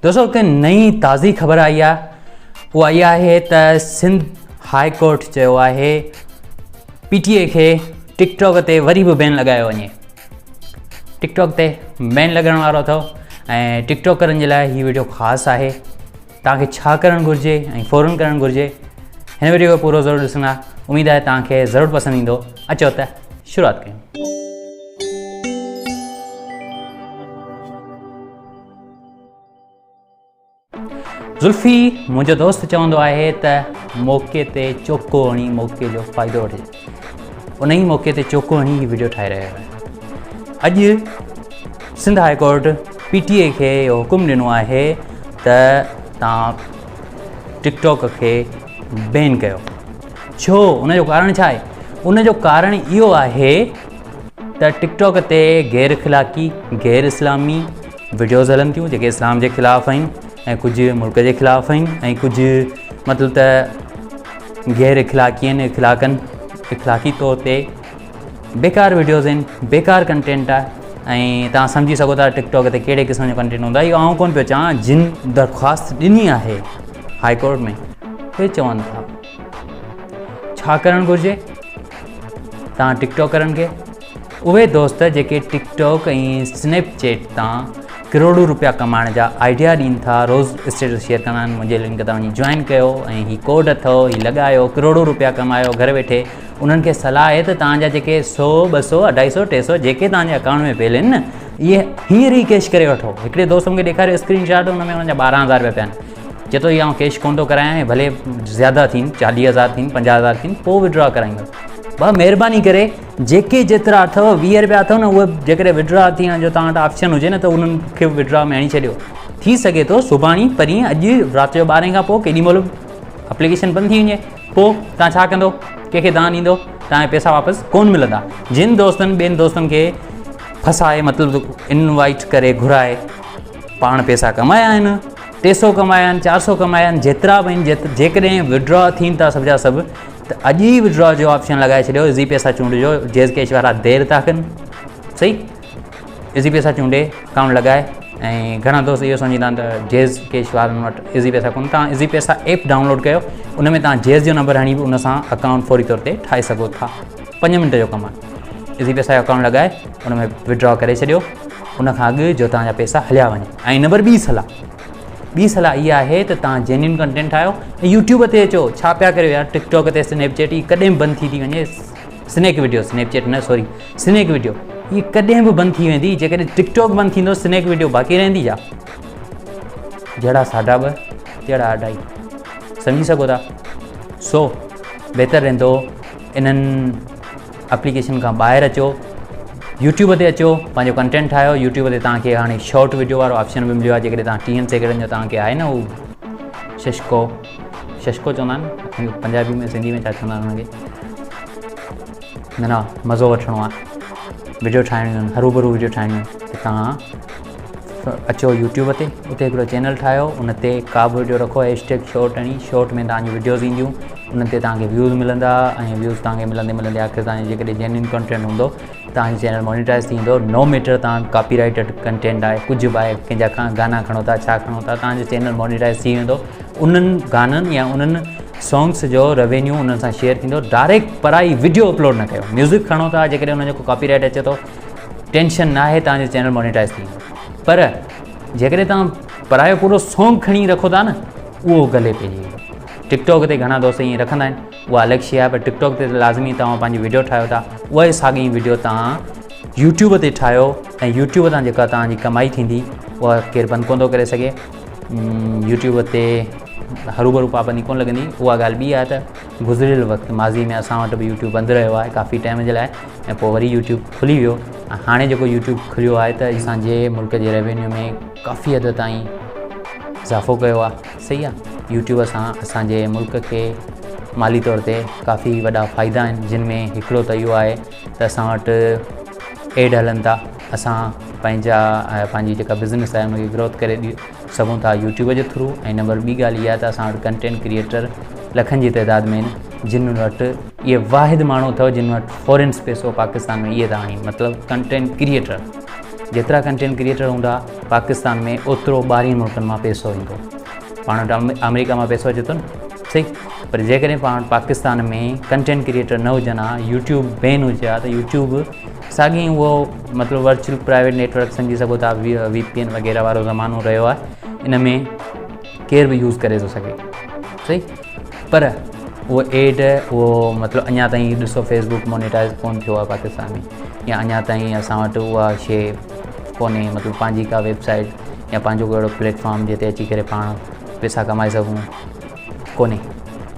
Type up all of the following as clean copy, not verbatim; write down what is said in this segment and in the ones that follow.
دوستو هڪ نئين تازي خبر آئي آهي اها اها آهي ته سنڌ هاء ڪورٽ چيو آهي پي ٽي اي کي ٽڪ ٽاڪ تي وري به بين لڳايو وڃي. ٽڪ ٽاڪ تي بين لڳڻ وارو اٿو ۽ ٽڪ ٽاڪرن جي لاء هي ويڊيو خاص آهي. توهان کي ڇا ڪرڻ گهرجي ۽ فورن ڪرڻ گهرجي هن ويڊيو کي پورو ضرور ڏسندا. اميد آهي توهان کي ضرور پسند ايندو. اچو ته شروعات ڪيون. زلفي منهنجو دوست چوندو آهي ته موقعي تي چوڪو هڻي موقعي جو فائدو وٺجي. ان ئي موقعي تي چوڪو هڻي هي ويڊيو ٺاهي رهيو آهي. اڄ Sindh high court P T A کي اهو حڪم ڏنو آهي ته توهان ٽڪ ٽاڪ کي بين ڪيو. ڇو؟ ان جو ڪارڻ ڇا آهي؟ ان جو ڪارڻ اهو آهي ته ٽڪ ٽاڪ تي غير اخلاقي، غير اسلامي وڊيوز هلن ٿيون جيڪي اسلام جي خلاف آهن ۽ ڪجهه ملڪ جي خلاف آهن ۽ ڪجهه مطلب ته غير اخلاقي آهن اخلاقن اخلاقي طور تي بيڪار وڊيوز آهن بيڪار ڪنٽينٽ آهي ۽ توهان سمجهي سگهو ٿا ٽڪ ٽاڪ تي ڪهڙي قسم جو ڪنٽينٽ هوندو آهي اهو آئون ڪونه پيو چوان جن درخواست ڏني آهي هاء ڪورٽ ۾ اهي چون ٿا ڇا ڪرڻ گهرجي توهان ٽڪ ٽاڪرن کي اهي دوست جيڪي ٽڪ ٽاڪ ۽ سنيپ چيٽ تان ڪروڙون روپيا ڪمائڻ جا آئيڊيا ڏين ٿا روز اسٽيٽس شيئر ڪندا آهن منهنجي لنڪ تان وڃي جوائن ڪيو ۽ هي ڪوڊ اٿو هي لڳايو ڪروڙون روپيا ڪمايو گهر ويٺي انهن کي صلاح آهي ته توهان جا جيڪي سو ٻه سو اڍائي سو ٽي سو جيڪي توهان جي اڪائونٽ ۾ پيل آهن نه اهي هينئر ئي ڪيش ڪري وٺو هڪڙي دوست مونکي ڏيکاريو اسڪرين شاٽ ان ۾ انهن جا ٻارهن هزار روپيا پيا آهن چئي ٿو هي آئون ڪيش ڪونه ٿو ڪرايان ڀلي زياده ٿين چاليهه هزار ٿين پنجاهه هزار ٿين پوء وڊرا ڪرائيندس ڀاء مهرباني ڪري جيڪي جيترا اٿو ويهه روپيا اٿو نه اهي جيڪڏهن وڊرا ٿيڻ جو توهان وٽ آپشن هجي نه ته انهن کي وڊرا ۾ هڻي ڇڏيو ٿي سگهي ٿو سڀاڻي پرينء اڄ رات جو ٻارهين کان پوء ڪيڏي مهل اپليڪيشن بند ٿي وڃي پوء توهان ڇا ڪندو ڪنهن کي دانهن ڏيندو توهان جا پئسا واپس ڪونه ملندا جن دوستن ٻين دوستن کي ڦسائي مطلب انوائٽ ڪري گهرائي پاڻ پئسا ڪمايا آهن ٽي سو ڪمايا آهن چار سو ڪمايا آهن جيترا به آهن جيڪڏهن وڊرا ٿين ٿا سڀ جا سڀ ته اڄ ئي وڊرا جو آپشن لڳائي ڇڏيو ايزي پئسا چونڊجو جيز ڪيش وارا دير ٿا ڪن صحيح ايزي پئسا چونڊي اڪائونٽ لڳائي ۽ گهڻا دوست اهو سمجهندا آهن ته جيز ڪيش وارن وٽ ايزي پئسا ڪونه تان ايزي پئسا ايپ ڊائونلوڊ ڪيو ان ۾ تان جيز جو نمبر هڻي به ان سان اڪائونٽ فوري طور تي ٺاهي سگهو ٿا پنج منٽ جو ڪم آهي ايزي پئسا جو اڪائونٽ لڳائي ان ۾ وڊرا ڪري ڇڏيو ان کان اڳ جو تان جا پئسا هليا وڃن ۽ نمبر ٻي صلاح ٻي صلاح اها آهي ته توهان جينيون ڪنٽينٽ ٺاهيو ۽ يوٽيوب تي اچو ڇا پيا ڪريو يار ٽڪ ٽاڪ تي سنيپ چيٽ هي ڪڏهن به بند ٿي ٿي وڃي سنيڪ وڊيو سنيپ چيٽ نه سوري سنيڪ وڊيو هي ڪڏهن به بند ٿي ويندي جيڪڏهن ٽڪ ٽاڪ بند ٿيندو سنيڪ وڊيو باقي رهندي ڇا جهڙا ساڍا ٻه تهڙا اڍائي سمجهي سگهو ٿا سو بهتر رهندو انهن اپليڪيشن کان ٻاهر اچو يوٽيوب تي اچو پنهنجو ڪنٽينٽ ٺاهيو يوٽيوب تي توهان کي هاڻي شارٽ وڊيو وارو آپشن به مليو آهي جيڪڏهن توهان ٽيهن سيڪنڊن جو توهان کي آهي نه هو ششڪو ششڪو چوندا آهن پنجابي ۾ سنڌي ۾ ڇا چوندا آهن هنکي نه نه مزو وٺڻو آهي وڊيو ٺاهڻيون آهن هرو ڀرو وڊيو ٺاهڻيون آهن ته توهان اچو يوٽيوب تي اتي هڪڙو چينل ٺاهيو ان تي ڪا به وڊيو رکو هيش ٽيگ شارٽ هڻي شارٽ ۾ توهان جون وڊيوز اينديون انهن تي توهان کي ويوز ملندا ۽ ويوز توهان کي ملندي ملندي آخر توهان جي جيڪڏهن جينوئن ڪنٽينٽ هوندو توهان جو چينل مونيٽائز ٿي ويندو نو ميٽر توهان ڪاپي رائيٽڊ ڪنٽينٽ آهي ڪجهه به آهي ڪنهن جا کان گانا کڻو ٿا ڇا کڻو ٿا توهان جو چينل مونيٽائز ٿي ويندو انهن گانن يا انهن سانگس جو روينيو انهن سان شيئر ٿيندو ڊائريڪٽ پرائي وڊيو اپلوڊ نه ڪيو ميوزڪ کڻو ٿا جيڪڏهن ان جو ڪو ڪاپي رائيٽ اچي ٿو ٽينشن نه آهي توهان جو چينل مونيٽائز ٿي ويندو پر جيڪڏهن توهان پرايو پورو سانگ کڻي رکو ٿا نه اهو گلي پئجي ويندو ٽڪ ٽاڪ تي گهڻا دوست ائين رکندا آهن اها الڳ شيء آهي پر ٽڪ ٽاڪ تي لازمي توهان پنهنجي وڊيو ٺاهيو ٿا اها ئي ساڳي وڊيو توهان يوٽيوب تي ٺاهيو ۽ يوٽيوب تان جيڪا توهان جي ڪمائي ٿيندي اها ڪير بند ڪونه ٿو ڪري سگهي يوٽيوب تي هروڀرو پابندي ڪونه لڳندي اها ڳالهه ٻي آهي ته گذريل وقت ماضي ۾ اسان وٽ به يوٽيوب بند رهيو آهي ڪافي ٽائيم جي لاء ۽ پوء وري يوٽيوب کلي ويو ۽ هاڻي جيڪو يوٽيوب کليو آهي ته اسان جي ملڪ جي ريونيو ۾ ڪافي حد تائين اضافو ڪيو آهي صحيح آهي يوٽيوب سان اسان جي ملڪ کي مالي طور تي ڪافي وڏا فائدا آهن جن ۾ هڪڙو ته اهو آهي ته اسان وٽ ايڊ هلن ٿا اسان پنهنجا پنهنجي جيڪا بزنس آهي ان کي گروٿ ڪري سگهون ٿا يوٽيوب جي ٿرو ۽ نمبر ٻي ڳالهه اها آهي ته اسان وٽ ڪنٽينٽ ڪريئيٽر لکن جي تعداد ۾ آهن جن وٽ اهي واحد ماڻهو اٿو جن وٽ فورنس پئسو پاڪستان ۾ اهي ٿا آڻين مطلب ڪنٽينٽ ڪريئيٽر. جيترا ڪنٽينٽ ڪريئيٽر هوندا پاڪستان ۾ اوترو ٻاهرين ملڪن مان پئسو ايندو. پاڻ وٽ آمريڪا مان پئسو اچي ٿو نه صحيح، پر جيڪڏهن پاڻ وٽ پاڪستان ۾ ڪنٽينٽ ڪريئيٽر نه هجن ها، يوٽيوب بين هجي ها ته يوٽيوب ساڳي اهو مطلب ورچوئل پرائيويٽ نيٽورڪ سمجهي سگهو ٿا، وي پي اين وغيره وارو زمانو رهيو آهي، ان ۾ ڪير به يوز ڪري ٿو سگهي صحيح. پر اهو ايڊ اهو مطلب اڃا تائين ڏسو فيسبوڪ مونيٽائز ڪون ٿيو آهي پاڪستان ۾ يا اڃا تائين اسان وٽ اها شي ڪونهي، مطلب پنهنجي ڪا ويب سائيٽ يا پنهنجو ڪو اهڙو پليٽ فارم جتي اچي ڪري پاڻ پئسا ڪمائي سگهون ڪونهي.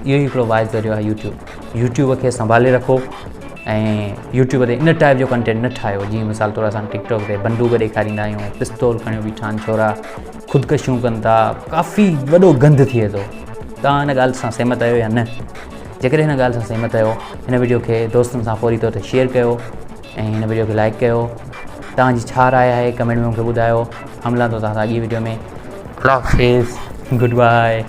اهو ئي هڪڙو واحد ذريعو آهي يوٽيوب. يوٽيوب کي سنڀالي رکو ۽ يوٽيوب تي ان ٽائپ جو ڪنٽينٽ نه ٺاهيو جيئن مثال طور اسان ٽڪ ٽاڪ تي بندوق ڏيکاريندا آهيون، پستول کڻيو بيٺا آهن ڇورا، خودڪشيون ڪن ٿا، ڪافي وڏو گند ٿئي ٿو. توهان هن ڳالهه سان سهمت آهيو يا نه؟ جيڪڏهن هن ڳالهه سان سهمت آهيو هن وڊيو کي دوستن سان فوري طور تي شيئر ڪيو ۽ هن وڊيو کي لائڪ ڪيو. توهان جي ڇا راء آهي ڪمينٽ ۾ مونکي ٻڌايو. ملان ٿو توهان سان اڳي وڊيو ۾. الله حافظ، گڊ باء.